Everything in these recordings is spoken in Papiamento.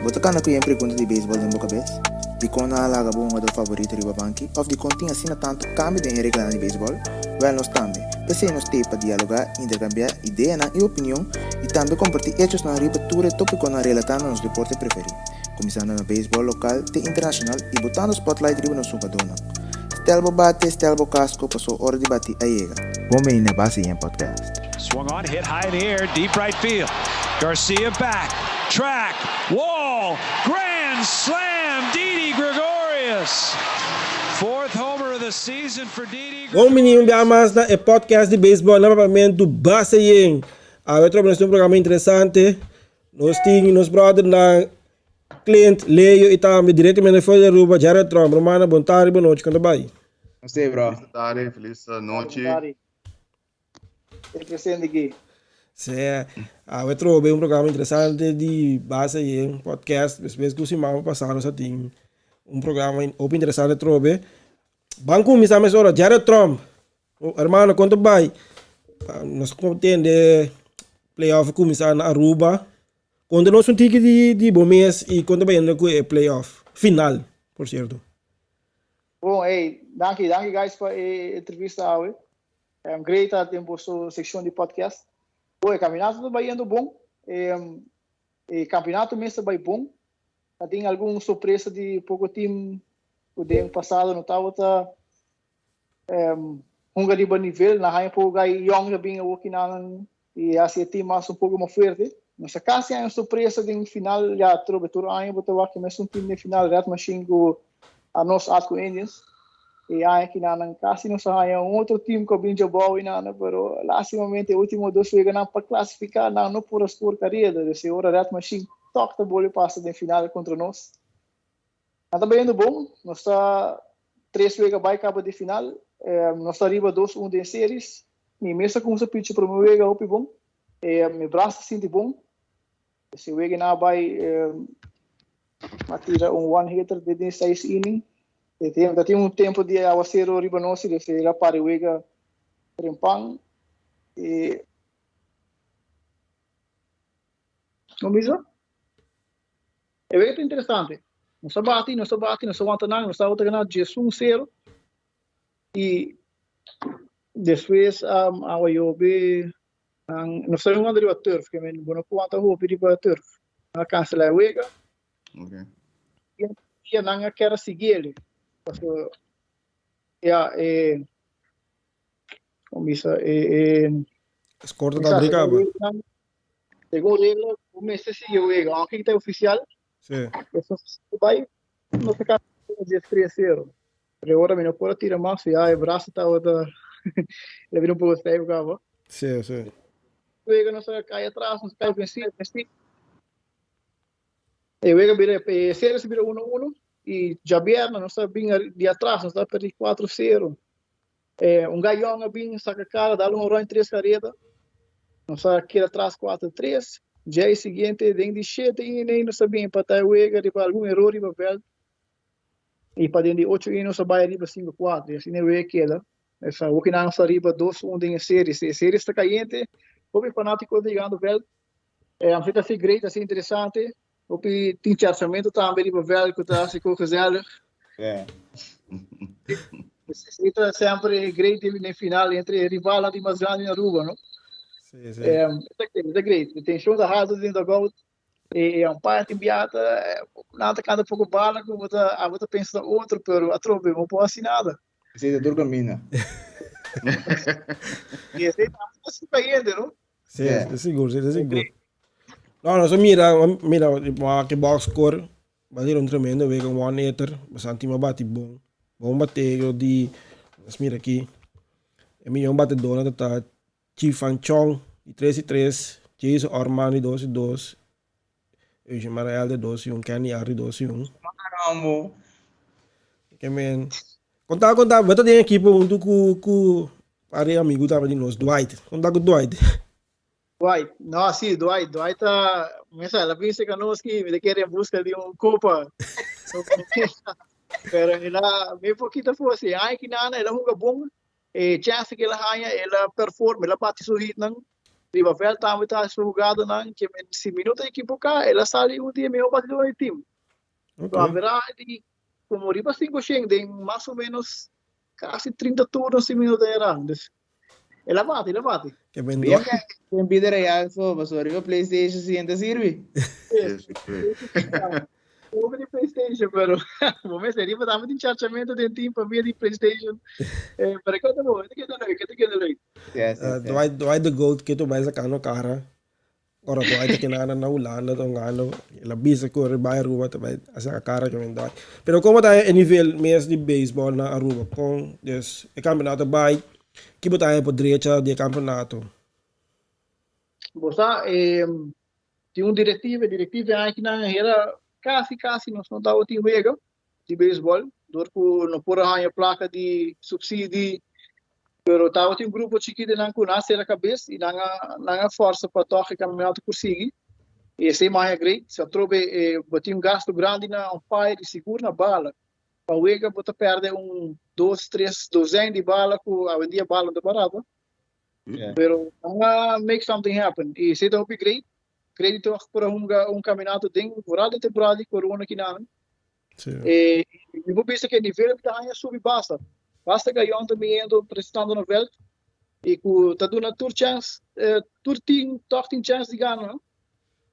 Bo ta kana ku yen pregunta di beisbòl den bo kabes? Dikon nan a laga bo hungadó favorito riba banki? Òf dikon tin asina tantu kambio den e reglanan di beisbòl? Wèl, nos tambe. P'esei nos t'ei pa dialogá, interkambiá ideanan i opinion i tambe kompartí echosnan riba tur e tópikonan relatá na nos deporte preferí, kuminsando na beisbòl lokal te internashonal i botando spòtlait riba nos hungadónan. Stel bo bate, stel bo kasko, paso ora di bati a yega. Bon bini na Base Yen Podcast. Swung on, hit high in the air, deep right field. Garcia back, track, wall, grand slam, Didi Gregorius. Fourth homer of the season for Didi. Bon bini un bia mas na e podcast di beisbòl na Papiamentu Base Yen. Awe trobe nos tin un programa interesante. Nos tin nos brothernan Clint, Leo y tambe directamente for di Aruba, Gerard Tromp. Rumannan, bon tardi, bon nochi, con ta bay? Namaste, bro. Felis tardi, felis nochi. Bon tardi. E presente aki. Sí, awe trobe un programa interesante di Base Yen Podcast. Despues cu siman pasa nos a tin un programa hopi interesante trobe. Ban cuminsa mesora, Gerard Tromp. Hermano, con ta bay? Nos tende playoff a cuminsa na Aruba. Konta nos un tiki di di bo mes i kon ta bayendo ku e playoff final, por sierto. Bon, hey, danki, danki guys pa e entrevista awe. Um, great ta den boso seccion di podcast. Bon, e campeonato ta bayendo bon. E, e campeonato mes ta bay bon. Ta tin algun sorpresa di poco team ku den pasado no tabata um, hunga riba nivel. Na haña poco guy young ta bin awoki nan I hasi e team mas un poco mas fuerte. Nos a casi haña un sorpresa den final, ya trobe tur aña bo ta wak e mesun team den final, Red Machine cu anos Atco Indians. E aña aki nan casi nos a haña un otro team cu a bin djabou y nan, pero lastimamente e ultimo dos weganan pa clasifica nan no por a score careda, dus e ora Red Machine tok ta bolbe pasa den final contra nos. Nan ta bayendo bon, nos ta tres wega bai caba di final, nos ta riba dos un den series, mi mes a cuminsa picha prome wega hopi bon, mi bras ta sinti bon, ese wega nan a bai a tira un one hitter den seis inning, ta tin un tempo di awacero riba nos y el a para e wega trempan. No bisa? E wega ta interesante. Nos a bati, nos a bati, nos a wanta nan, nos tabata gana diesun sero. I despues um, awa yobe, nan, nos ta jugando riba turf, ke men bo no por wanta hopi riba turf. Nan a cancela e wega. Okay. I nan a kere sigui ele. Paso, ya, e, como bisa, e, e, Score ta ta brika, ba. Segun regla, bo mester sigui e wega, aunke ta oficial. Sí. Eso bai, no ta casi dies tres cero. Pero ora mi no por a tira mas, ya e brazo tabata le bira un poco stijf caba. Sí, sí. Wega nos a cai atras, nos a cai vencí. E wega bira, e serie se bira 1-1 y djabièrnè nos a bin di atras, nos a perdi 4-0. Eh, un gayòn a bin saka kara, dal un rònt tres kareta. Nos a keda tras 4-3. Djei siguiente den di shete inning nos a bin empatá e wega riba algun eror riba vèlt. I pa den di ocho inning nos a bai riba 5-4 i asina e wega keda. Esa hopi nan sta riba 2-1 den e series. E series ta kayente, hopi fanátiko ta yegando vèlt. Eh, amsey ta hasi great, hasi interesante. Hopi tin charchamentu tambe riba vèlt ku ta hasi kos gezellig. Yeah. Esei ta semper great den final entre e rivalnan di mas grandi na Aruba, no? Sí, sí. Eh, ta great, ta great. E tension ta halto den dugout. E umpire tin bia ta nan ta kanta poko bala ku bo ta abo ta pensa na otro, pero atrobe bo por hasi nada. Esei ta tur kaminda. I esei tambe ta super hende, no? Sí, yeah. sigur, sí, sigur. No, no, so mira, mira, wak e box score, va ser un tremendo wega, un one hitter, bastante ma bati bon. Bon bateo di, nos mira aquí, e miyon batedor ta ta Chi Fan Chong di 3 y 3, Jason Orman di 2 y 2, Eugene Marael di 2 y 1, Kenny R di 2 y 1. Caramba. Ke men, konta, konta, bo ta den ekipo huntu ku, ku pare amigu tambe di nos, Dwight. Konta ku Dwight. Dwight, no, si, Dwight, Dwight ta, mesa, el a bin cerca nos ki, mi ta kere en busca di un copa. Pero el a, mi poquito fosi, ay ki nana, el a hunga bon, e chance que el a haña, el a perform, el a bati su hitnan. Riba veld tambe ta haci su hugadonan ke men si mi no ta ekiboká el a sali un di e mihó batidónan di team. So averahe di komo riba 500 den mas o menos kasi 30 turno si mi no ta erá. Dus el a bati, el a bati. Ke men Bien den bida real so, pasobra riba PlayStation si hende sirbi. Hopi di PlayStation, pero bo mester riba tambe tin charchamento den team pa via di PlayStation. Eh, pero e keda bo, e ta keda leuk, e ta keda leuk. Yes, yes, yes. Dwight, Dwight the Goat ke tu bai sacando cara. Ora Dwight ta kina na Hulanda ta hungando. El a bisa ku ora bai Aruba ta bai a saca cara ke men Dwight. Pero como ta e nivel mes di baseball na Aruba? Con dus e campeonato bai? Ki bo ta haña por drecha di e campeonato? Bo sa, eh, Tin un directiva, e directiva akinan hera casi casi nos no tabatin wega di baseball dor cu no por a haña placa di subsidi, pero tabatin un grupo chikitonan cu nan a cera cabes y nan a nan a forsa pa toch e campeonato por sigui y esey maya great. Si atrobe e bo tin un gasto grandi na umpire y sigur na bala, pa wega bo ta perde un dos tres dozen di bala cu awendia bala no ta barato. Pero nan a make something happen y esey ta hopi great. Credito por a hunga un campeonato den vooral den temporada di corona kinan. Sí. Eh, mi por bisa que nivel ta haña subi basta. Basta Gayon ta miendo presentando na veld y cu ta duna tur chance, eh, tur team toch tin chance di gana. No?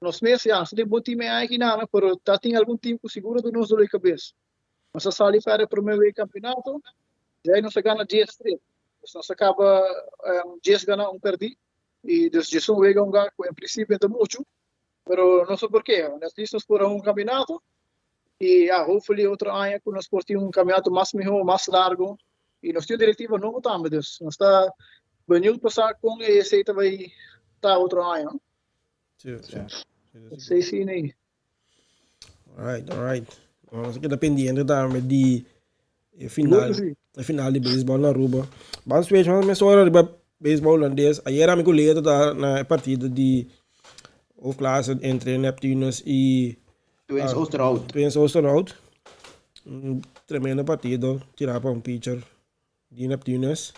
Nos mes ya, nos tin bon team ei kinan, pero ta tin algun team cu seguro ta nos dolor di cabeza. Nos a sali for e prome wei campeonato, de ahí nos a gana 10-3. Dus nos a caba um, 10 gana, un perdi. Y dus 11 wega un ga, cu en principio ta mucho, pero no sé por qué. At least nos por a un campeonato. Y ja, hopefully otro aña cu nos por tin un campeonato mas mihor, mas largo. Y nos tin un directiva nobo tambe, dus nos ta benieuwd pa sa con esey ta bay ta otro aña. Sí, sí. Sí, sí, nee. Alright, alright. Nos keda pendiente tambe di e final, e final di baseball na Aruba. Ban switch mas mesora riba baseball holandés. Ayer ami ku Leto ta na e partido di hoofdklasse entre Neptunus y Twins ah, Oosterhout. Twins Oosterhout. Un tremendo partido tirá pa un pitcher di Neptunus.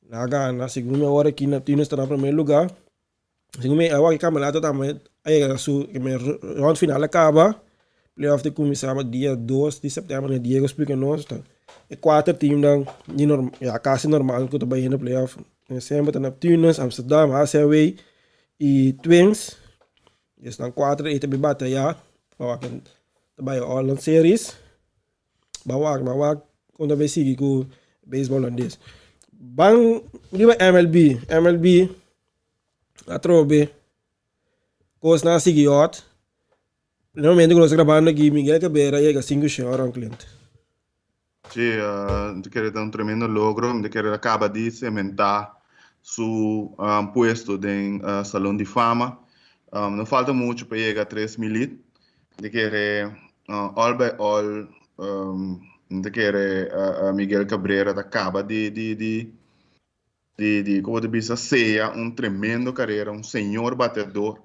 Na gana, segun mi awor aki Neptunus ta na primer lugar. Segun mi awor e campeonato tambe a yega na su round final a caba, playoff ta cuminsa dia dos di september na Diego splica nos ta e cuater teamnan di normal ya casi normal cu ta bay hende playoff semper ta Neptunus, Amsterdam, HCW y Twins esnan cuater ey ta bay bataya pa wak ta bay Holland series. Ban wak, ban wak kon ta bay sigui ku beisbol holandés. Ban riba MLB, MLB atrobe kosnan a sigui hòt. Na momento ku nos ta grabando aki Miguel Cabrera a yega sinku shen ora un cliente. Sí, mi ta kere ta un tremendo logro. Mi ta kere a kaba di sementá su puesto den Salon di Fama. No falta muchu pa yega 3000 hit. Mi ta kere all by all mi ta kere Miguel Cabrera ta kaba di di di di di como ta bisa sea un tremendo carera, un señor bateador.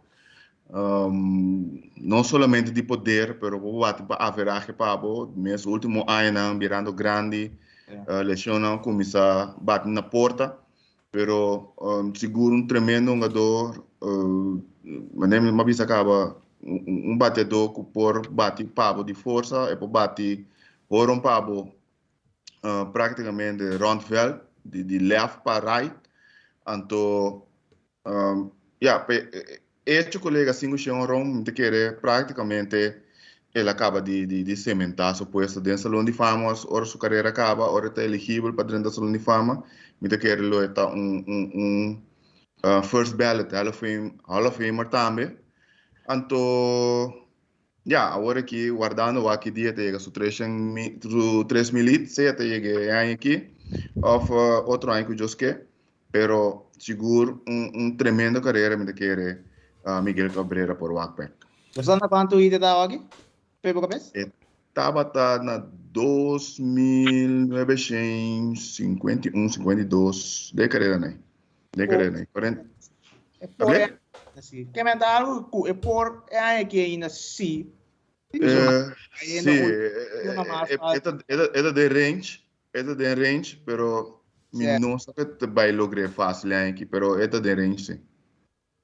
No solamente di poder, pero bo bate pa averahe pa bo. Mes ultimo añanan birando grandi, lesionnan a cuminsa bate na porta. Pero sigur un tremendo hungador, manera mi a bisa caba, un bateador cu por bati pa bo di forsa, e por bati horon pa bo practicamente rond veld, di left pa right. Anto, ya, pe Echo cu lega sinku shen oron, mi ta kere practicamente el a caba di di cementa su puesto den Salon di Fama. Ora su carera caba, ora e ta eligibel pa drenta Salon di Fama, mi ta kere lo e ta un un un first ballot Hall of Fame Hall of Famer tambe. Anto, ya, awor aki wardando wak ki dia ta yega su tres shen mi su 3000 hit, sea ta yega e aña aki of otro aña cu Dios ke. Pero sigur un un tremendo carera mi ta kere Miguel Cabrera por wak bek. Bo sa na cuanto hit e ta awaki? Pe bo cabes? E tabata na 2951, 52, den carera nei. Den carera nei. Cuarenta. E por e aña si. Ke men ta algo cu e por e aña aki ainda si. Si, e ta den range. E ta den range, pero mi no sa ku ta bai logr'é fásil aña aki, pero e ta den range sí.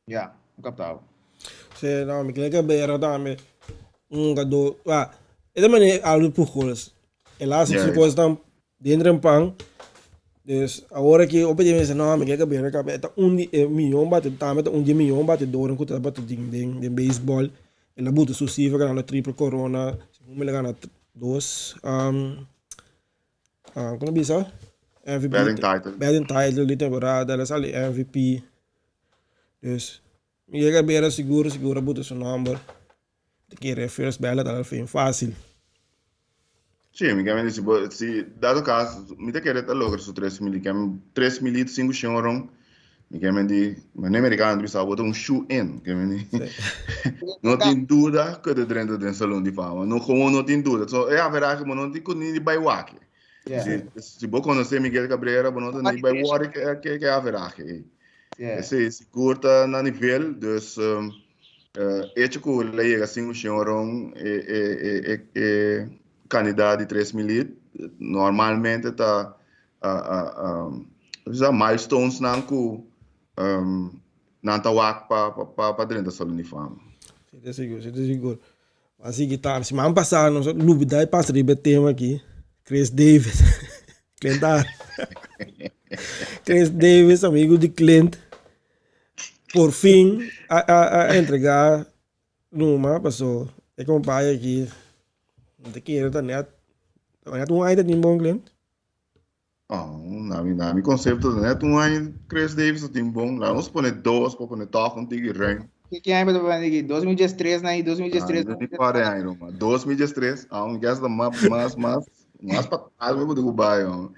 Ya, un kaptao. Sí, no, Miguel Cabrera tambe un hungadó, wa, e ta manera Albert Pujols. El a hasi su kosnan dentro en pan. Dus awor aki hopi di mester no, Miguel Cabrera kaba e ta un di e miyon bate, tambe ta un di e miyon batedornan ku ta bati den den beisbòl. El a buta su sifra ganando triple corona, segun mi el a gana dos Kon a bisa? MVP. Batting title. Batting title di temporada, el a sali MVP. Dus, Miguel Cabrera sigur sigur a buta su nomber. Ta kere first ballot al fin fácil. Sí, mi keme si bo si dado caso mi ta kere ta logra su tres mil, keme tres mil y sinku shen oron, mi keme di mane americano ta bisa bo ta un shoe in, keme di no tin duda ku ta drenta den salon di fama, no komo no tin duda, so e averahe bo no tin ku ni bai wak. Si si bo konosé Miguel Cabrera bo no ta ni bai wòri ke ke ke averahe ei. Esei sigur ta na nivel, dus Hecho ku el a yega sinku shen oron e kandidat di tres milit normalmente ta milestonesnan ku nan ta wak pa drenta Salon di Fama. Si ta sigur, si ta sigur. Mas sigui ta, siman pasá nos a lubidá e pasa riba e tema aki, Chris Davis. Clint a Chris Davis, amigu di Clint. Por fin a a a entregá numa paso e kompaya aki no ta kere ta net ta net un aña ta tin bon Clint. Oh, na mi na mi konsepto ta net un aña Chris Davis ta tin bon. Laga nos pone dos pa pone tòg un tiki ruim. Ki ki aña bo ta pone aki? 2013 na i 2013. Ah, mi pare aña ruma. 2013, ah, un guess ta mas mas mas Mas pa tras mi por ku bai hom.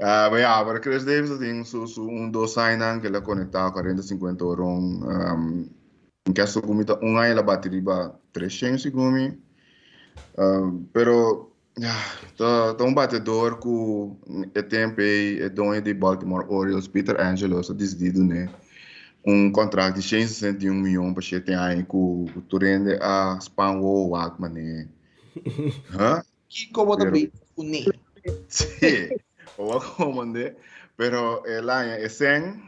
Ah, maar ja, maar Chris Davis a tin su, su un dos añanan que el a conecta 40, 50 oron. Um, in caso ku mi ta un aña el a bati riba 300 segun mi. Um, pero ja, ta, ta un batedor ku e tempo ei e doño di Baltimore Orioles, Peter Angelos, a disidí dun'é un contract di 161 miljoen pa shete aña ku tur hende a span wowo wak manera. Huh? Kiko bo ta bezig kuné? Sí, bo a komand'é. Pero el aña e sèn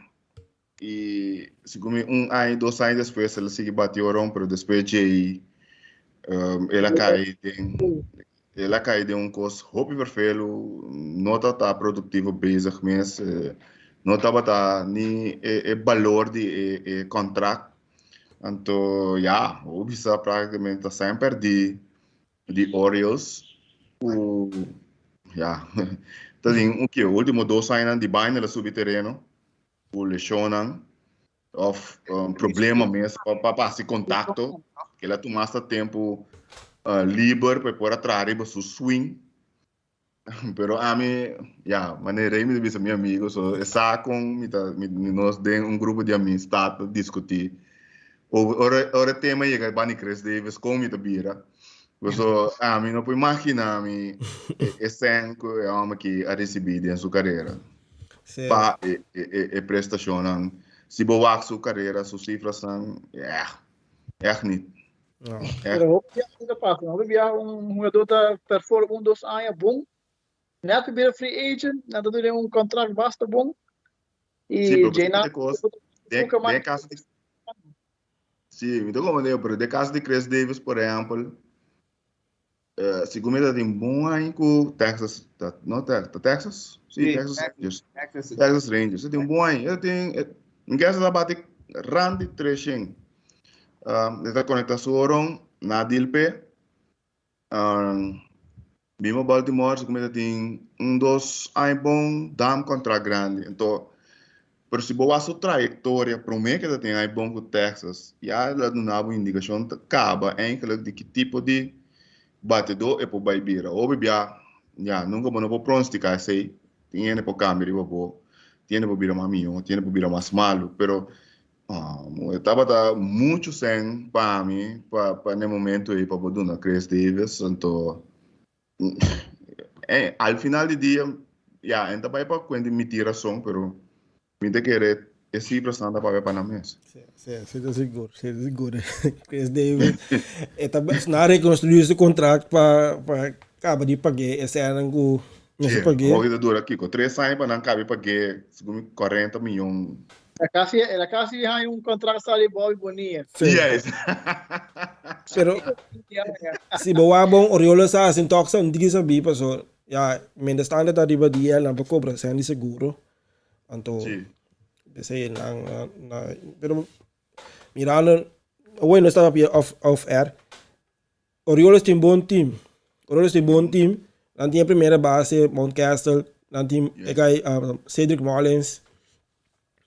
i segun mi un aña, dos aña despues el a sigui bati oron, pero despues djei el a kai den el a kai den un kos hopi vervelu, no tabata produktivo bezig mes, no tabata ni e balor di e kontrakt. Anto ya, bo bisa praktikamente ta sèn pèrdí. Di Orioles ku ya ta tin un ke ultimo dos añanan di baina la subi tereno ku leshonnan of problema mes pa pa hasi kontakto el a tuma asta tempu liber pa e por a traha riba su swing. Pero ami, ya, manera mi ta bisa mi amigo, so e sa con mi ta, mi, nos den un grupo di amistad ta discuti. Over, ora, ora e tema yega bani Chris Davis, con mi ta bira. So, ami no por imagina mi e, e sen cu e homber aki a ricibi den su carera. Sí. Pa e, e, e, e prestacionnan. Si bo wak su carera, su cifrasnan, yeah, echt niet. No. Pero hopi biaha ta pasa. Hopi biaha un jugador ta perform un dos aña bon. Net ku bira free agent, nan ta duna un contract basta bon. Sí, I pero djei nan de cos, de, nunca mas. de caso de, sí, mi ta comprende, pero de caso de Chris Davis, por ejemplo, eh, segun mi ta tin bon aña ku Texas, ta, no Texas, ta Texas? Sí, Sí, Texas Texas. Rangers. Texas. Texas Rangers, e tin un bon aña. E tin, e, mi kesa ta bati rand di 300. Um, e ta conecta su oron na Dilpe. Um, Mimo Baltimore, segun mi ta tin un dos aña bon, dam contract grandi. Ento, Pero si bo wak su trayectoria prome ke ta tin ai bon ku Texas, ya el a duna bo indikashon ta kaba eigenlijk di ki tipo di batedó e por bai bira. Hopi bia, ya, nunka bo no por pronostika esei, tin hende por kambia riba bo, tin hende por bira mas mihó, tin hende por bira mas malu, pero e tabata muchu sèn pa mi pa pa n'e momento ei pa bo duna Chris Davis, anto Eh, al final di dia, ya, en ta bai pa cuenta mi tin razón, pero mi ta kere e cifras nan ta papia pa nan mes. Sí, sí, sí ta sigur, sí ta sigur. Chris Davis, e ta na reconstruir su contract pa pa caba di pagué e senan cu mester Sí, pagué. hopi ta dura kiko, tres aña pa nan cabi pagué, segun mi, 40 milyon. El a casi, el a casi haña un contrato di Bobby Bonilla. Sí. Yes. Pero si bo wak bon Orioles a hasi tok sa un tiki sabí paso ya mientras tanto ta riba DL nan por cobra sen di seguro. Anto Sí. esei nan na, na pero mirando awor nos ta papia off off air. Orioles tin bon team. Orioles tin bon team. Nan tin e primera base, Mountcastle. Nan tin e guy Cedric Mullins.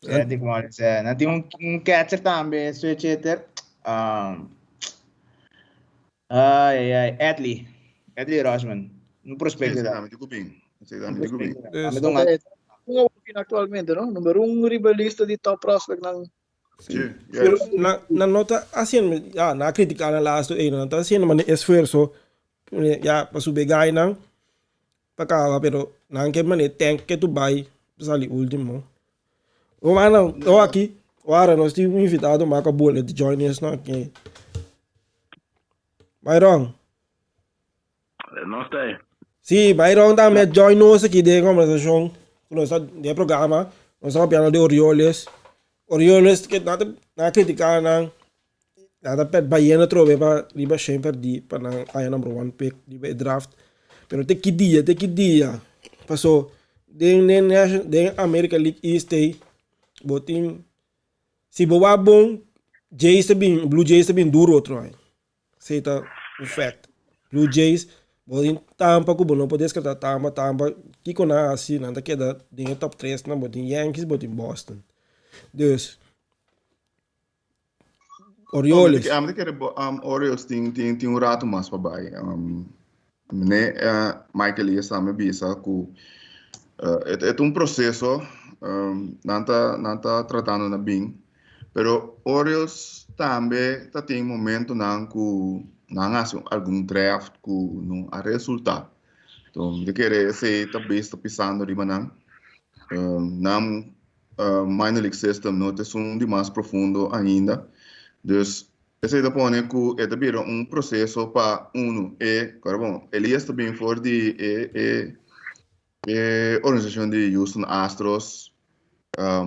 Cedric Mullins, eh. Nan tin un, un catcher tambe, switch hitter. Um, ai, ai, ai, Adley. Adley Rutschman. Un prospecto Sí, da. sí, mi bin. Sí, mi bin. Tambe don Actualmente, no? Numero 1 riba lista di top prospect nan. Sí, Pero yes. na, na no ta haciendo, ya, na critica na laatste ene, na ta haciendo mane esfuerzo, ya, pa sube gainan, pa caba, pero nan ke mane tank ke tu bay, pa sali ultimo. O mana, o aki, wara, nos tin un invitado mas ku a bole di join us no aki. Byron. Nos ta ahí. Sí, Byron tambe join nos aki den conversacion ku nos ta den programa. Nos ta papiando di Orioles. Orioles ke nan ta nan a critica nan, nan ta pèt bayendo atrobe pa riba Shane pèrdí pa nan haña number one pick riba e draft. Pero te ki dia, te ki dia. Paso den den den America League East ei bo tin si bo wak bon Jays ta bin Blue Jays ta bin duro otro aña. Esei ta un fact. Blue Jays, bo tin Tampa ku bo no por deskartá Tampa. Tampa, kiko nan a hasi? Nan ta keda den e top tres nan. Bo tin Yankees, bo tin Boston. Dus, Orioles. Ami ta kere Orioles tin tin tin un rato mas pa bai. Mene Michael Elias tambe bisa ku e ta un proseso, nan ta nan ta tratando na bin. Pero Orioles tambe ta tin momentonan ku nan hasi algun draft ku no a resultá. Enton mi ta kere esei ta bes ta pisando riba nan. Nan minor league system no ta esun di mas profundo ainda. Dus esei ta pone ku e ta bira un proseso pa unu e, kòrda bon, Elias ta bin for di e e E organisashon di Houston Astros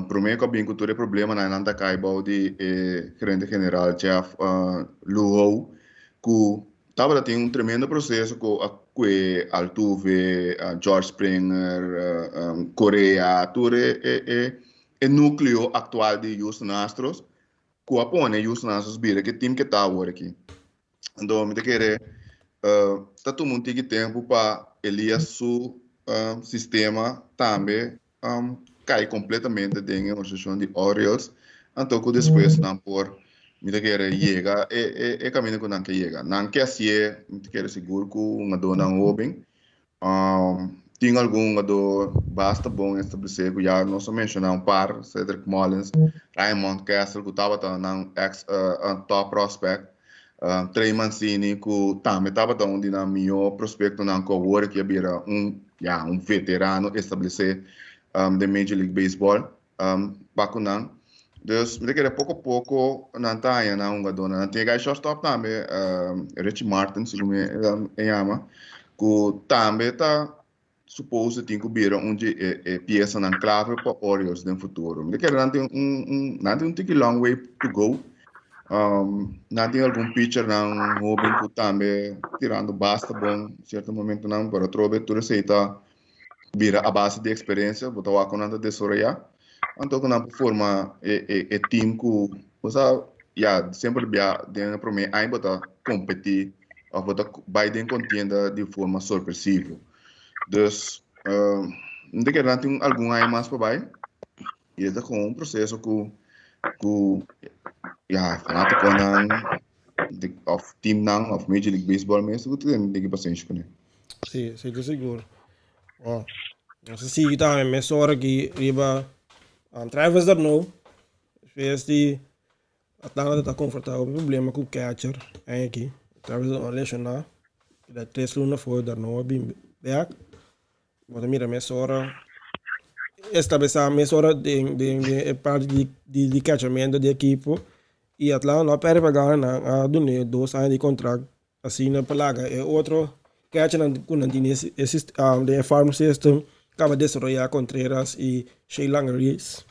promé ku a bin ku tur e problemanan nan ta kai bou di e gerente general Jeff Luhou ku tabata tin un tremendo proseso ku a kue Altuve, George Springer, Correa, tur e nukleo aktual di Houston Astros ku a pone Houston Astros bira ke tim ke ta awor aki. Anto mi ta kere ta tuma un tiki tempu pa Elias su sistema tambe kai kompletamente den e organisashon di Orioles, anto ku despues nan por mi ta kere yega e kaminda ku nan ke yega. Nan ke hasié mi ta kere sigur ku hungadónan hóben. Tin algun hungadó basta bon establesé ku ya nos a menshoná un par, Cedric Mullins, Ryan Mountcastle ku tabata nan eks top prospect, Trey Mancini ku tambe tabata un di nan mihó prospektonan ku awor aki a bira un ya un veterano establesé den Major League Baseball. Pa ku nan. Dus mi ta kere poko poko nan ta haña nan hungadónan. Nan tin e guy shortstop tambe, Richie Martin segun mi e yama, ku tambe ta suppose di tin ku bira un di e piesanan klave pa Orioles den futuro. Mi ta kere nan tin un un nan tin un tiki long way to go. Nan tin algun pitchernan hoben ku tambe tirando basta bon sierto momentonan, pero atrobe tur esei ta bira a base di experiencia, bo ta wak con nan ta desaroya, anto cu nan por forma e, e, e team cu, bo sa, ya, semper bia den e prome aña bo ta competi of bo ta bay den contienda di forma sorpresivo. Dus, uh, mi ta kere nan tin algun aña mas pa bay, y e ta con un proceso cu, cu, ya, fanaticonan di, of teamnan of Major League Baseball mes cu tin tin pasenshi cu ne. Sí, sí, ta sigur. Oh, nos a sigui tambe mesora aki riba um, Travis d'Arnaud. Despues di Atlanta ta konfrontá hopi problema ku catcher aña aki. Travis d'Arnaud a lesioná. Keda tres luna for d'Arnaud a bin bek. Bo ta mira mesora establesá mesora den den den e parti di di di catchermento di ekipo. I Atlanta no a pèrdè pa gana nan a dun'é dos aña di kontrakt Asina pa laga e otro catchernan ku nan tin e den e farm system kaba desaroyá Contreras i Shea Langeries.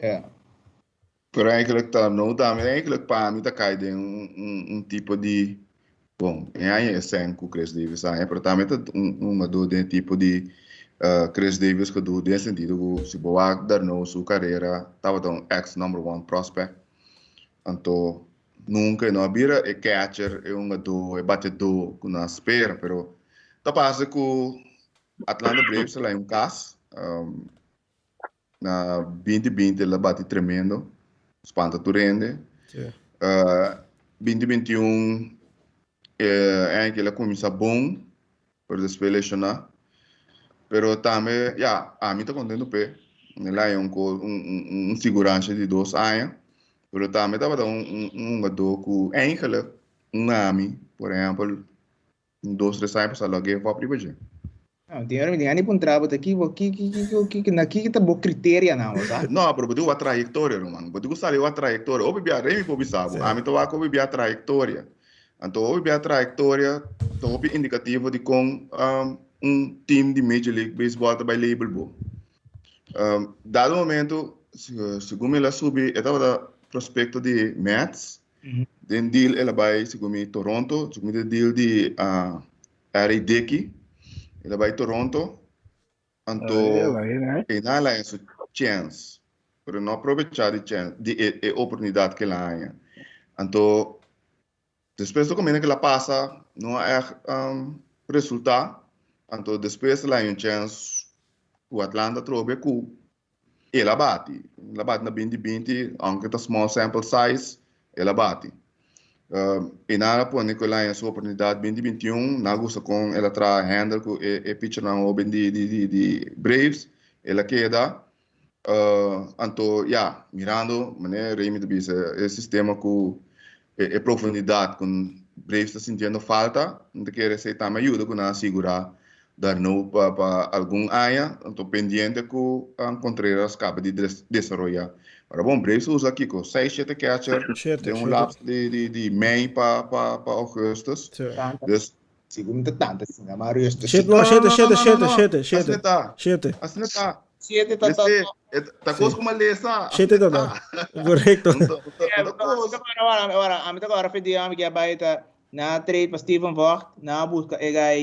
Ja. Pero eigenlijk ta no tambe eigenlijk pa mi ta kai den un un un tipo di bon e aña e sèn ku Chris Davis aña pero tambe ta un un hungadó den e tipo di Chris Davis gedoe den e sentido ku si bo wak d'Arnaud su karera tabata un ex number one prospect anto nunka e no a bira e catcher e hungadó e bateadó ku nan a spera pero ta parse ku Atlanta Braves a laña un kas. Na 2020 el a bati tremendo, spanta tur hende. 2021 e aña el a cuminsa bon, pero despues lesioná. Pero tambe, ya, ami ta contento p'e. El a haña un un un sigurancia di dos aña, pero tambe tabata un un hungador cu eigenlijk un ami, por ehempel, Un dos tres aña pasá lo a give up riba dje. No, tin ora mi tin gana di puntra bo ta ki bo ki ki ki ki ki na ki ta bo kriterianan bo sa? No, pero bo tin wak trayektoria ruman. Bo tin ku sali wak trayektoria. Hopi bia Remy por bisa bo. Ami ta wak hopi bia trayektoria. Anto hopi bia trayektoria ta hopi indikativo di kon un team di Major League Baseball ta bai label bo. Dado momento, segun mi el a subi e tabata prospekto di Mets. Den deal el a bai segun mi Toronto, segun mi den deal di Ray Dickey, el a bai Toronto, anto einan el a haña su chèns, pero no a probechá di chèns, di e e oportunidat ku el a haña. Anto despues lo kaminda ku el a pasa no a ègt resultá, anto despues el a haña un chèns ku Atlanta atrobe ku El a bati. El a bati na binti binti, aunke ta small sample size, el a bati. I nan a pone ku el a haña su oportunidat binti 21, nan a gusta kon el a traha handle ku e e pitchernan hoben di di di di Braves, el a keda. Anto ya, mirando manera Remy ta bisa e sistema ku e e profundidat ku Braves ta sintiendo falta, mi ta kere esei tambe a yuda ku nan a sigurá d'Arnaud pa pa algun aña, anto pendiente ku Contreras kaba di desaroyá. Pero bon, Braves a usa kiko? Seis, shete catcher Shete, den un shete. lapso di di di mei pa pa pa augustus. Sí. Tanta, Dus segun ta tanta asina, ma rustig. Shete, no, no, no, shete, no, no, shete, no, no, shete, no. shete, Asina shete, ta. shete. Asina ta. Siete ta ta Mester, e ta Sí. kos ku mi a lesa. Shete Asina ta ta. ta. Korekto. Un ta, un ta, Yeah, un ta pero kos. ora, ora, ora, ami ta kora fedi ami ke bai ta na trade pa Steven Vogt, na busca e guy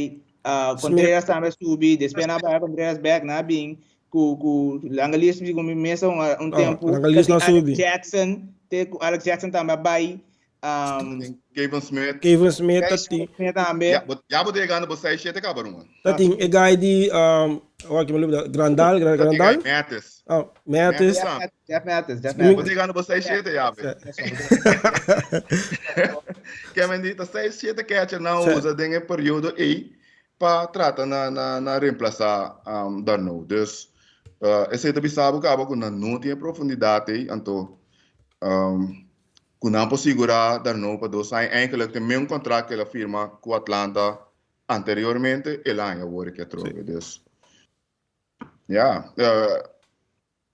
uh, Smith. Contreras tambe subi, después na bai Contreras back, na bin ku ku Langelis mi ku mi mesa un, un Ah, tempo. Langelis na Alex subi. Jackson, te ku Alex Jackson tambe bai. Um, Kevin Smith. Kevin Smith ta Kevin tin. Smith tambe. Ya, bo, ya bo ta yegando bo 6, 7 kaba ruman. Ta tin e guy di um, awor ki mi lubida, Grandal, Gra- Ta tin Grandal? guy Mathis. Oh, Mathis. Mathis Jeff tambe. Mathis, Jeff Mathis, Jeff Mi- Bo Mathis. ta yegando bo 6, 7 ya be. Kevin di ta 6, 7 catcher nan Sí. usa den e periodo ei pa trata na na na reemplasa um, d'Arnaud. Dus uh, esei ta bisa bo kaba ku nan no tin e profundidad ei, anto um, Ku nan por sigurá d'Arnaud pa dos aña. Eigenlijk te meun kontrakt ku el a firma ku Atlanta anteriormente, el a haña awor aki atrobe. Dus, ya,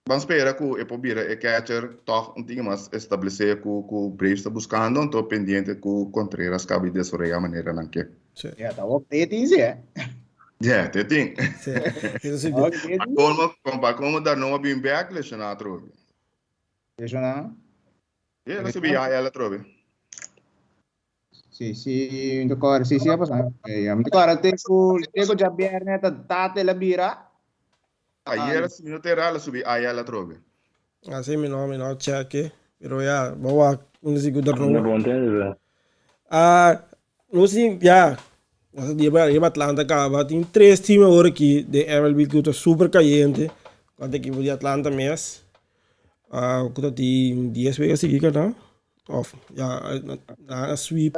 ban spera ku e por bira e catcher tòg un tiki mas establesé ku ku Braves ta buskando, anto pendiente ku Contreras kaba di desaroyá manera nan ke. Ya, ta wak te tin si, eh. Ya, te tin. Sí, eso sí. Ta wak te Pa tin. kolmo, pa kolmo d'Arnaud a bin bèk leshoná atrobe. Leshoná? Sí, el a subi IL atrobe. Sí, sí, mi ta kòrda. Sí, sí, a pasá. Mi ta kòrda te ku, te ku djabièrnè ta tata el a bira. Ayer, si mi no ta erá, el a subi IL atrobe. Ah, sí, mi no, mi no check. Pero ya, bo wak un si ku No d'Arnaud. bon tende. Ah, no si, ya. Nos a riba, riba Atlanta kaba. Tin tres team awor aki den MLB ku ta super kayente. Kuantu ekipo di Atlanta mes. Ah, ku ta tin 10 wega sigui kana. Of, ya, nan a sweep.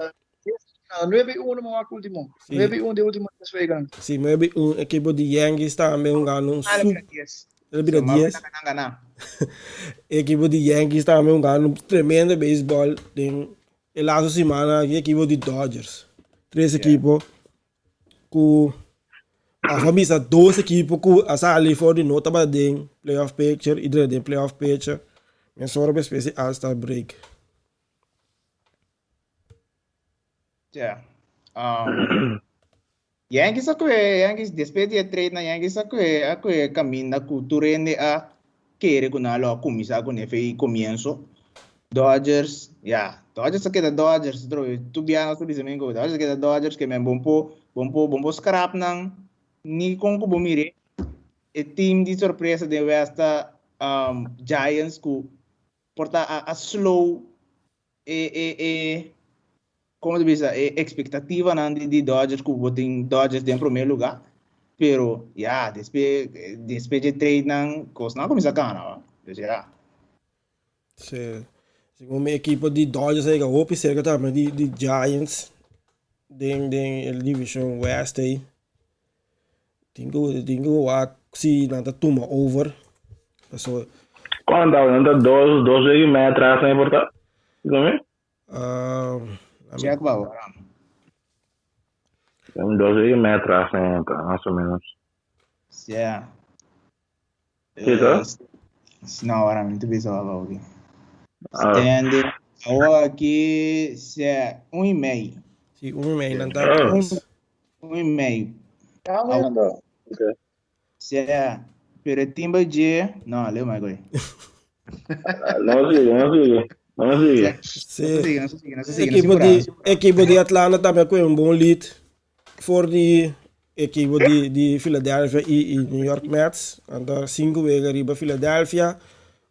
9-1 mo wak ultimo. Sí. 9-1 de ultimo 10 weganan. Sí, 9-1. Ekipo di Yankees tambe hungando un Ah, super. bira 10. El a bira So, 10. Nan gana. Ekipo di Yankees tambe hungando un tremendo baseball den e laatste simana aki ekipo di Dodgers. Tres ekipo ku of a bisa dos ekipo ku a sali for di no tabata den playoff picture i drenta den playoff picture mesora despues di All Star break. Yeah. Um, Yankees a kue, Yankees despues di e trade na Yankees a kue, a kue kaminda ku tur hende a. kere ku nan lo a kuminsá kuné fe i komienso. Dodgers, ya, Dodgers a keda Dodgers atrobe. Tur bia nos ta bisa men ku Dodgers a keda Dodgers, ke men bon por bon por bon por skrap nan ni kon ku bo mir'é. E team di sorpresa den West ta Giants ku por ta a slow e e e como ta bisa e expectativanan di di Dodgers cu bo tin Dodgers den primer lugar pero ya despe despe dje trade nan cosnan a cuminsa cana wa dus ya. Sí. Segun mi equipo di Dodgers a yega hopi cerca tambe di di Giants den den e division West ei. Tin ku tin ku wak si nan ta tuma over. Paso. Cuanto nan ta dos dos wega y media atrás nan por ta? Come? Uh, Check ba Dos wega y media atrás nan ta, más o menos. Yeah. Sí, ta? No, ahora mi te bisa ba oki. Standing. Awor aki se un y mei. Sí, un y mei nan ta. Oh. Un y mei. Ja, maar Okay. Se, pero e timba dje, no, leu mai goy. No sigue, no sigue. No sigue. Sí. No sigue, no sigue, no sigue. Equipo di, equipo di Atlanta tambe ku un bon lead for di equipo di, di Philadelphia y, y New York Mets. Anta 5 wega riba Philadelphia.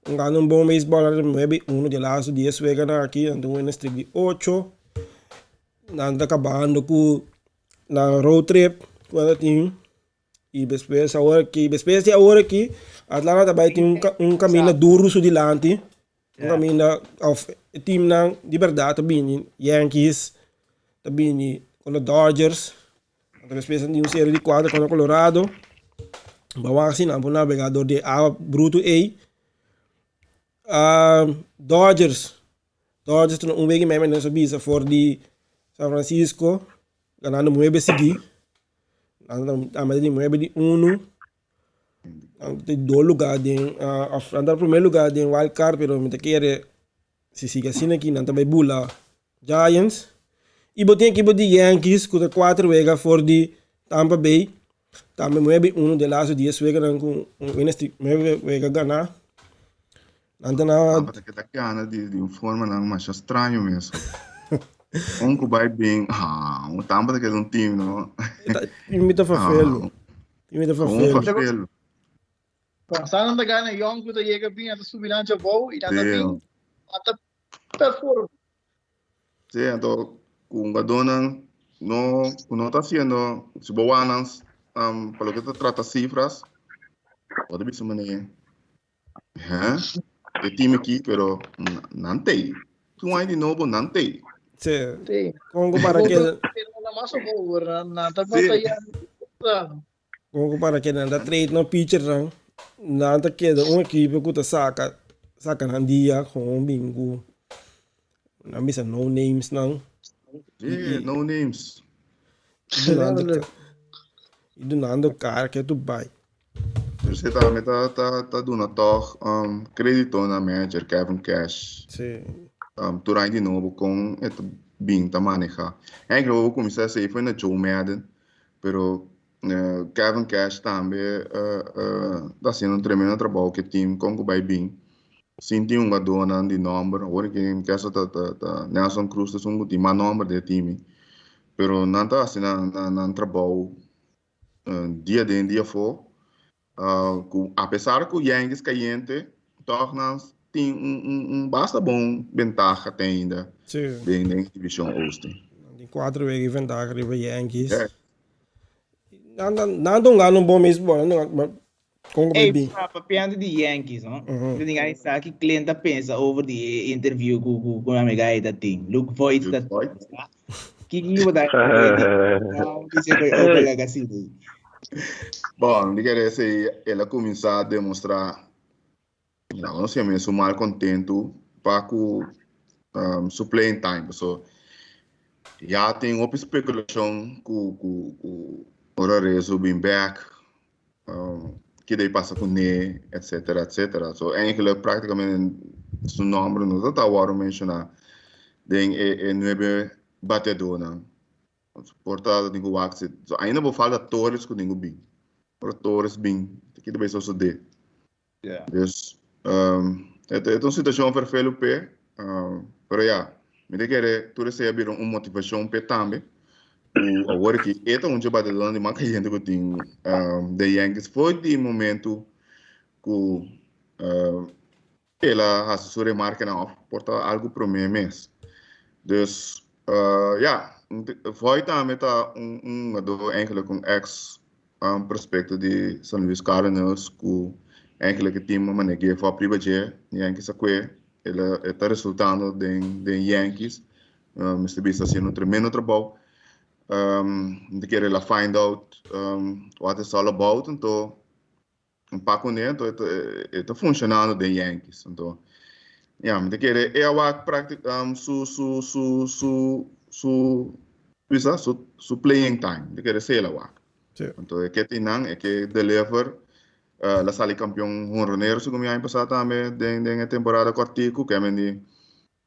Un gana un bon baseball anta 9-1 di laatste 10 wega na aki. Anta un winning streak di 8. Nan ta kabando ku nan road trip ku nan ta tin i despues awor aki despues di awor aki Atlanta ta bai tin un un kaminda duru su dilanti un kaminda òf e teamnan di bèrdat ta bini Yankees ta bini kontra Dodgers anto despues nan tin un serie di kuater kontra Colorado bo a wak si nan por nabegá dor di e awa brutu ei Dodgers. Dodgers ta na un wega y medio nos a bisa for di San Francisco ganando nuebe sigui. Nan ta mete di nuebe di uno. Nan ta dos lugar den of nan ta primer lugar den wild card pero mi ta kere si sigui asina aki nan ta bay bula Giants. Y bo tin ekipo di Yankees cu ta cuatro wega for di Tampa Bay. Tambe nuebe uno den laatste dies weganan ku un winning nuebe wega ganá. Nan ta na. Tampa ta keda gana di di un formanan masha straño mes. Un ku bai bin, ah, un Tampa ta keda un team, no? Mi ta vervelu. Mi ta Un vervelu. vervelu. Pensando nan ta gana yong ku ta yega bin, nan ta subi nan djabou i nan ta Sí. bin, nan ta perform. Sí, anto ku hungadónan no ku no ta hasiendo, si bo wak nan pa loke ta trata sifras, bo ta bisa manera, hè, e team aki pero nan t'ei. Tur aña di nobo nan t'ei. Sí. Sí. Kon ku para ke. Pero nan mas over, nan ta Sí. batallando. Kon ku para ke nan ta trade nan pitchernan, nan ta keda un ekipo ku ta saka saka nan dia kon bin ku nan bisa no names nan. Sí, no names. I dunando kar ke tu bai. Pero si tambe ta ta ta duna tòg kredito na manager Kevin Cash. Sí. Tur aña di nobo kon e ta bin ta maneha. Eigenlijk bo kuminsá esei foi na Joe Maddon. Pero Kevin Cash tambe ta haciendo un tremendo trabou cu e team con cu bay bin. Sin tin hungadornan di nomber. Awor aki mi kesa ta ta Nelson Cruz ta esun cu tin mas nomber den e team. Pero nan ta haci nan trabou dia den dia afo. Cu apesar cu Yankees cayente toch nan tin un basta bon bentaha te ainda den den division Oost. Nan tin cuatro wega di ventaha riba Yankees. Nan nan ta hungando un bon baseball nan con cu Ey, bin. papiando di Yankees, no? Mi tin gana di sa ki Clint ta pensa over di e interview cu cu cu mi amiga ey ta tin. Luke Voit ta Luke Voit. Kiki bo ta dice cu e opa laga asina. Bon, di kere esei el a kuminsá demostrá, laga nos yam'é su malkontentu pa ku su playing time. Paso ya tin hopi spekulashon ku ku ku ora Rezo bin bèk, keda i pasa kuné, etsetera, etsetera. So eigenlijk praktikamente su nòmber no ta ta wòrdu menshoná den e e nuebe bateadónan. Por ta tin ku wak si. So ainda bo falta Torres ku tin ku bin. Ora Torres bin, ta kita bai sosodé. Dus e ta un situashon ferfelu p'e, pero ya, mi ta kere tur esei a bira un motivashon p'e tambe, ku awor aki e ta un dje batedónan di mas kayente ku tin den Yankees for di momentu ku el a hasi su remarkenan òf por ta algu promé mes. Dus ya, Voigt tambe ta un hungadó eigenlijk un ex prospecto di San Luis Cardinals ku eigenlijk e team a manera give up riba dje, Yankees a kue, el a e ta resultando den den Yankees, mester bisa haciendo un tremendo trabou. Mi ta kere el a find out what it's all about, anto Un pa kuné, anto e ta funshonando den Yankees. Anto, ya, mi ta kere e a wak praktik su su su su su bisa su su playing time. Mi ta kere esei el a wak. Sí. Anto e ke tin nan, e ke deliver. El a sali kampion honronero segun mi aña pasá tambe den den e temporada kòrtiku. Ke men di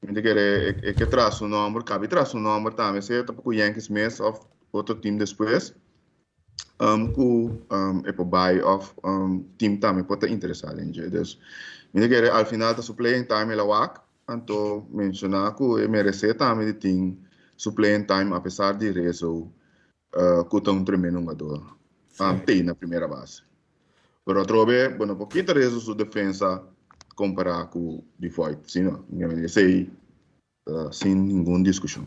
mi ta kere e ke traha su nòmber, kabi traha su nòmber tambe, sea ta pa ku Yankees mes òf otro team despues. Ku e por bai òf team tambe por ta interesá den dje. Dus mi ta kere al final ta su playing time el a wak, anto menshoná ku e meresé tambe di tin su playing time apesar di Rizzo ku ta un tremendo hungador te na primera base. Pero atrobe bo no por kita Rizzo su defensa kompará ku di Voigt, si no? Esei Sin ningun diskushon.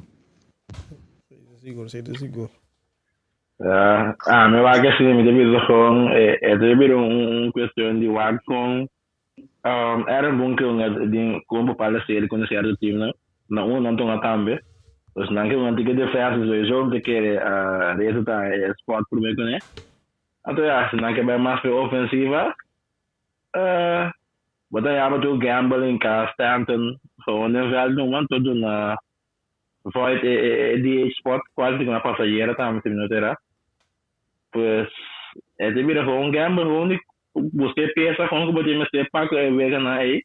Sigur, sigur, sigur. Ja, ah, mi wak así, mi ta bisa gewoon, eh, e ta bira un, un cuestión di wak con um, Aaron Boone que un din con bepaalde serie con cierto team na, na un nan tonga tambe. Dus nan ke un tike defensa sowieso om te kere uh, deze ta e spot prome kuné. Anto ja, si nan ke bai mas pe ofensiva, Uh, bo ta yama tur gambling ka Stanton gewoon den veld numa anto duna Voigt e, e, e DH spot cual tin una pasajera tambe si mi no ta era. Pues e ta bira gewoon gamble gewoon di busca e pieza gewoon ku bo tin mester pa ku e weganan ei.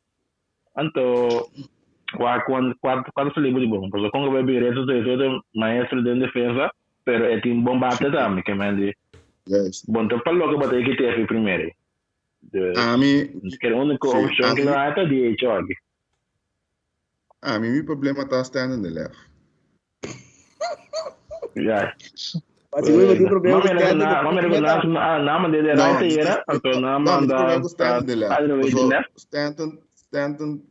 Anto wak cuan cuan cuanto sali bo di bon. Pasobra con ku bo bira e sowieso ta maestro den defensa pero e tin bon bate tambe ke men di bon ta pa loke bo ta e kite efi primero. De, Ami, que único sí, opción que ami, lo hay ta DH aki. ami mi problema ta stand in the left. Ja. Maar si bo tin problema Mami ku stand in na, the mami left, na, na, na de No, right mi era, anto na no, mi tin manda problema ku stand in the left. Adrian Paso de left. Stanton, Stanton,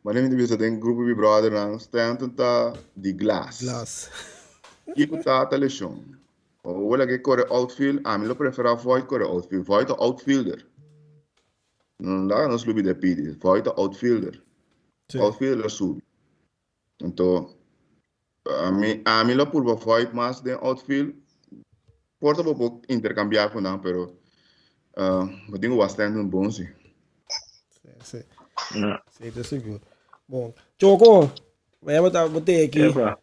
maar mi ta bisa den grupo di brother nan, Stanton ta di glas. Glas. Kiko ta ta lesión. Ora ke kore outfield, ami lo preferá Voigt kore outfield. Voigt ta outfielder. No laga nos lubida pidi. Voigt ta outfielder. Sí. Outfielder lo subi. Anto, ami, ami lo purba Voigt mas den outfield. Por ta bo por interkambiá ku nan, pero uh, bo tin ku wak Stanton bon si. Sí, sí. Ja. Sí, ta sigur. Bon. Choco, wij hebben het al aquí. Epa.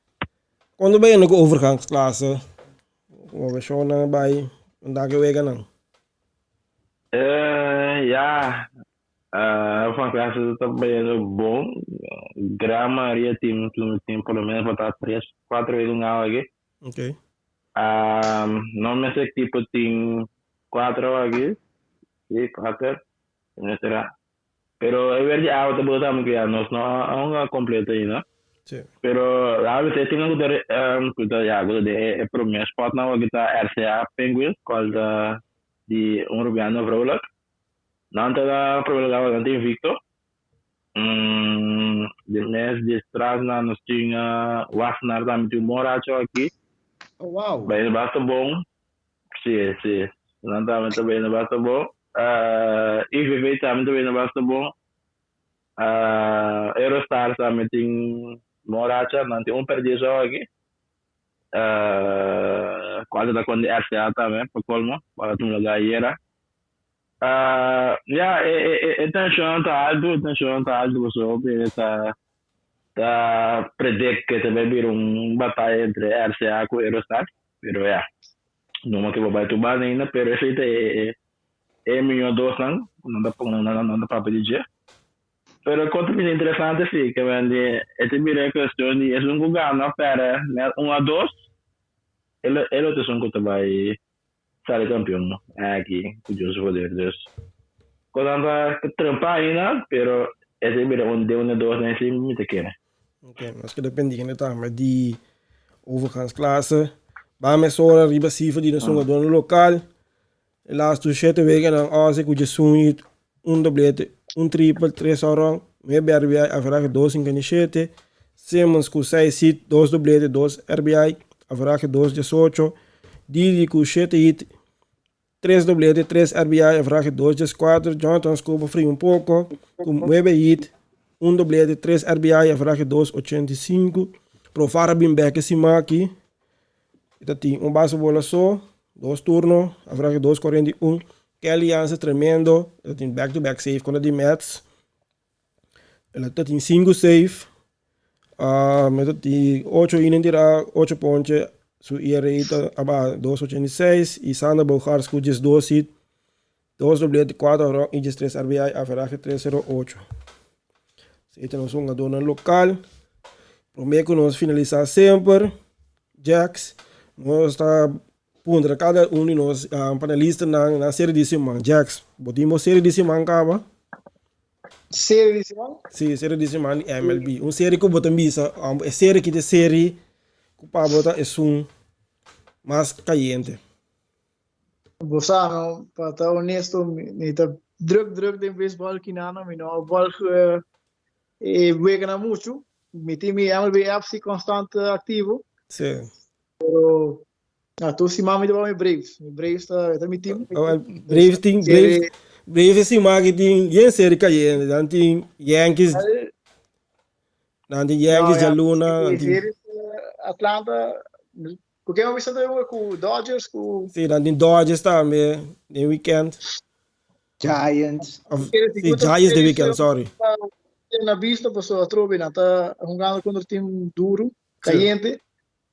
Cuando bay ku overgangsklasse? Como shownan bay un ke weganan? Ja, van klasse ta bayendo bon. Gran mayoria team tin por lo menos bata tres, cuatro wega un aki. Okay. No mes equipo tin cuatro aki. Sí, cuatro. No será. Pero e weer di awa ta bota tambe ku ya nos no a hunga completo ainda. Sí. Pero ABC tin ku ta ku ta ya ku ta den e prome spot nan ku ta RCA Penguins kual ta di un Rubiano Vrolijk. Nan ta na prome lugar nan ta invicto. De mes destras nan nos tin Wassenaar tambe tin un bon racho aki. Oh wow. Bayendo basta bon. Sí, sí. Nan tambe ta bayendo basta bon. IVV tambe ta bayendo basta bon. Eurostars tambe tin bon racha. Nan tin un perdí so aki. Cual ta con di RCA tambe, pa colmo. Cual a tuma lugar ayera. Ya, e tension ta alto, e tension ta alto pasobra hopi hende ta ta predict ke ta bai bira un bataya entre RCA ku Eurostars. Pero ya, no mo ke bo bai tur banda ainda, pero esei ta e e mihó dosnan ku nan ta pon nan ta papia di dje. Pero kon ta bira interesante si, ke men di e ta bira e kuestion di esun ku gana pèrdè net un a dos, e lo e lo ta esun ku ta bai sali kampion aki ku Dios su poder. Dus. Konan ta trempa ainda, pero e ta bira un de un dos na si mi ta kere. Ok, nos keda pendiente tambe di overgangsklasse. Ba mesora riba cifra di nos hungadornan local. E laatste shete wegennan Ozzy ku djesun hit, un doblete, un triple, tres horon, nuebe RBI, averahe dos sinkuenta i shete. Simmons ku seis hit, dos doblete, dos RBI, averahe dos diesocho. Didi ku shete hit, Tres doblete, tres RBI, averahe dos dieskuater. Jonathan Scobo fria un poko ku nuebe hit, un doblete, tres RBI, averahe dos ochenta i sinku. Profar a bin bek e siman aki. E ta tin un base bola so, dos turno, averahe dos kuarenta i un. Kelly Jansen tremendo, e ta tin back to back save kontra di Mets. El ta tin sinku save. Uh, e ta tin ocho inning tirá, ocho ponche. Su ERA ta aba 2.86 i Sander Bogaerts ku 12 hit, dos doblete, kuater horon i 13 RBI, averahe 3.08. Esei ta nos hungadónan lokal. Promé ku nos finalisá semper, Jacks, nos ta Puntra kada un di nos panelistanan nan serie di siman. Jax, bo tin bo serie di siman kaba? Serie di siman? Si, serie di siman di MLB. Un serie ku bo ta bisa, e serie ki ta e serie ku pa bo ta esun mas kayente. Bo sa no, pa ta honesto, mi ta druk druk den baseball kinana, mi no a volg e weganan muchu. Mi tin mi MLB app si konstant aktivo. Si. Pero ah, tur siman mi ta wak mi Braves. Mi Braves ta, ta mi team. Oh, well, Braves tin Braves Braves siman ki tin bien serie cayente. Dan tin Yankees. Dan tin Yankees No, ja. djaluna, dan E tin series Atlanta, ku ken bo bisa ta ku Dodgers ku Sí, dan tin Dodgers tambe den weekend. Giants. Of, sí, Giants den weekend, sorry. Na vista paso atrobe nan ta hungando kontra team duro, cayente.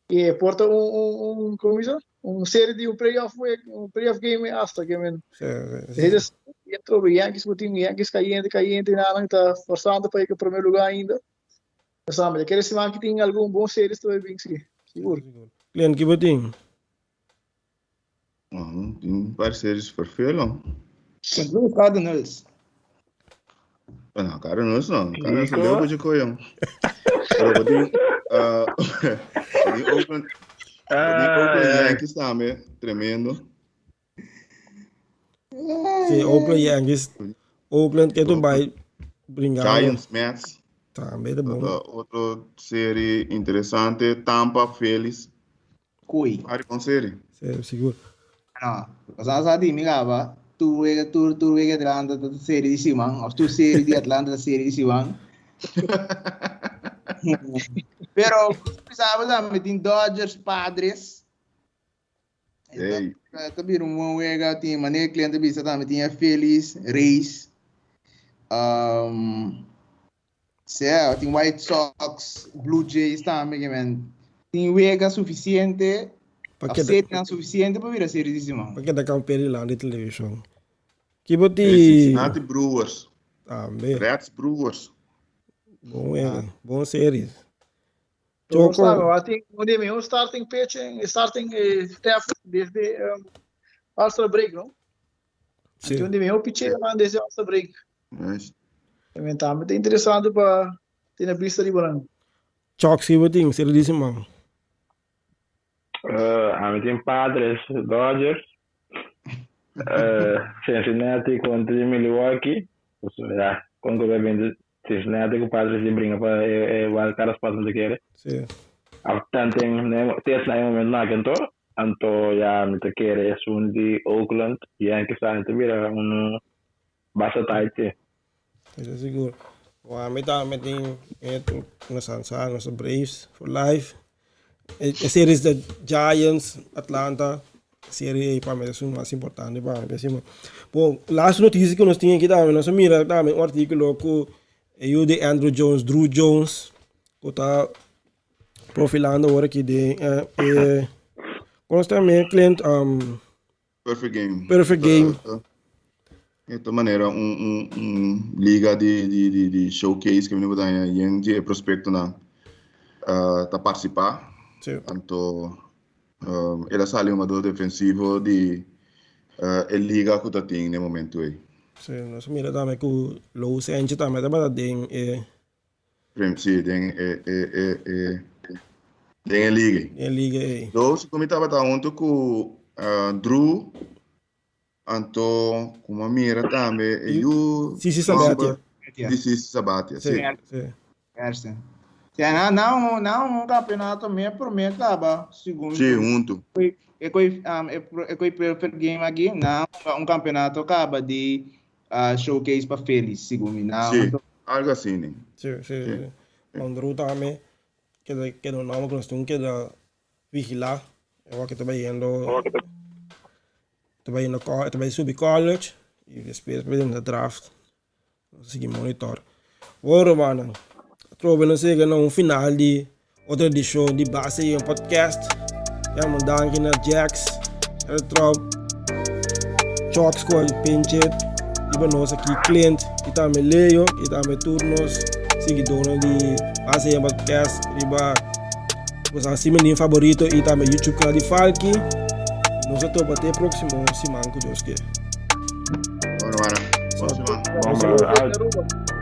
E por ta un, un, un, como bisa? Un serie di un playoff week, un playoff game hasta que men. Sí, sí, sí. Ese entro be Yankees ku team Yankees cayente, cayente nada ta forzando pa ir ku primer lugar ainda. Sabe, kere siman ki tin algun bon series ta bin sí, sigur. Glenn, ki bo tin? Tin un par series vervelend. St. Louis Cardinals. No, Cardinals no. Cardinals no leu boje koyon. Pero bo tin, bo tin Oakland, bo tin Oakland Yankees tambe, tremendo. Sí, Oakland Yankees. Oakland ke tu bai bringando. Giants Mets. Tambe ta bon. Otro serie interesante, Tampa Phillies. Kui. Ari bon serie. Sí, sigur. No, sa sa di mi gaba, tur wega tur tur wega Atlanta ta serie di siman, of tur serie di Atlanta ta serie di siman. Pero pensaba tambe tin Dodgers Padres. Hey. Ta bira un buen wega, tin manera cliente bisa tambe tin Phillies, Rays. Um, Sea, tin White Sox, Blue Jays tambe ke men tin wega sufisiente, Pa of keda, serinan sufisiente pa bira serie di siman. pa keda kampeer di lan di televishon. Ki bo Hey, ti Cincinnati Brewers, tambe. Reds Brewers. Bon wega, bon series. Bo Choco, sabe, wa tin un di mihor starting pitching, starting staff desde All-Star break, no? sí. Tin un di mihor pitchernan desde All-Star break. Nice. Men tambe ta interesante pa tene bista riba nan. Chok si bo tin, seri di siman. Ami tin Padres, Dodgers, Cincinnati kontra di Milwaukee. Ya, kon ku ta bin Cincinnati ku Padres di bringa pa e wild card spot mi ta kere. Sí. Af tanten tes na e momento nan akento, anto ya mi ta kere esun di Oakland, Yankees ta bira un Basta tight si. Eso sigur. Bon, ami tambe tin e nos sa nos Braves for life. E series de Giants, Atlanta, serie ei pa mi esun mas importante pa mi pensimo. Bon, laatste noticia ku nos tin aki tambe, nos a mira tambe un artíkulo ku e yu di Andrew Jones, Drew Jones, ku ta profilando awor aki den e, komo se llama, Clint? Perfect game. Perfect game. E ta manera un, un, un liga di, di, di, di showcase que mi por daña yen di e prospectonan uh, ta participá. Sí. Anto um, el a sali un jugador defensivo di uh, e liga ku ta tin den momento ei. Sí, nos mira tambe ku Lou Sentje tambe tabata den e. Prim, sí, den e, e, e, e, den e liga. Den e liga ei. Lou, si ku mi tabata huntu ku uh, Drew, anto ku mi mira tambe e yu. Sisi Sabatia. Di Sisi Sabatia, sí. Sí. Erste. Ja, na, na un, na un campeonato me promé kaba, segun. Sí, huntu. E koi, um, e, e koi perfect game aki, na un campeonato kaba di uh, showcase pa Phillies, segun mi. Na Sí, algo así, ne. Sí, sí, sí. Andrew tambe, keda, keda un nomber ku nos tin keda vigilá. E wak ta bayendo, ta bayendo, ta bay subi college y despues bay den draft. Nos sigui monitor. Bon rumannan, atrobe nos yega na un final di otro edishon di Base Yen Podcast. Ya un danki na Jax, Eltrop, Chox ku a pinchet riba nos aki, Clint i tambe Leo i tambe tur nos siguidónan di Base Yen Podcast riba boso hasi mi favorito i tambe YouTube kanal di Falky. Nos a topa te próksimo siman ku Dios ke. Bueno, bueno. Bom siman. Bom, brother. Out.